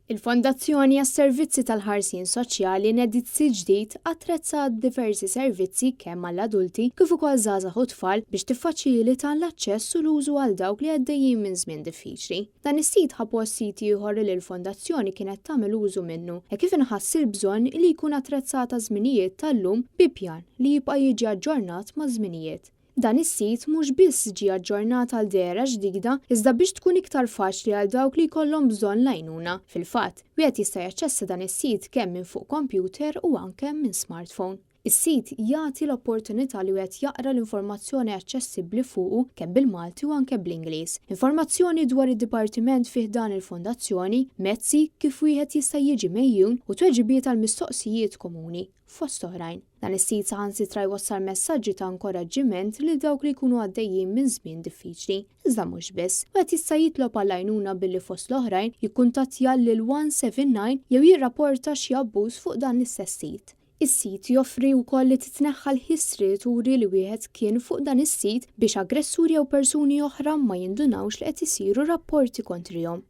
Il-Fondazzjoni għas-Servizzi tal-Ħarsien Soċjali nediet sit ġdid attrezzat b'diversi servizzi kemm għall-adulti kif ukoll żgħażagħ u tfal biex tiffaċilita l-aċċess u l-użu għal dawk li għaddejjin minn żmien diffiċli. Dan is-sit ħa post sit ieħor li l-Fondazzjoni kienet tagħmel użu minnu hekk kif inħass il-bżonn li jkun attrezzat għaż-żminijiet tal-lum bi pjan li jibqa' jiġi aġġornat maż-żminijiet. Dan is-sit mhux biss ġie aġġornat għal dehra ġdida iżda biex tkun iktar faċli għal dawk li jkollhom bżonn l-għajnuna. Fil-fatt, wieħed jista' jaċċessa dan is-sit kemm minn fuq kompjuter u anke minn smartphone. Is-sit jagħti l-opportunità li wieħed jaqra l-informazzjoni aċċessibbli fuqu kemm bil-Malti u anke bl-Ingliż. Informazzjoni dwar id-dipartiment fi ħdan il-Fondazzjoni, mezzi kif wieħed jista' jiġi megħjun u tweġibiet għal mistoqsijiet komuni. fost oħrajn. Dan is-sit saħansitra jwassal messaġġi ta' inkoraġġiment lil dawk li jkunu għaddejjin minn żmien diffiċli. Iżda mhux biss. Wieħed jista' jitlob għall-għajnuna billi fost l-oħrajn jikkuntattja lil 179 jew jirrapporta xi abbuż fuq dan l-istess sit. Is-sit joffri wkoll li titneħħa l-history li turi li wieħed kien fuq dan is-sit biex aggressuri jew persuni oħra ma jindunawx li qed isiru rapporti kontrihom.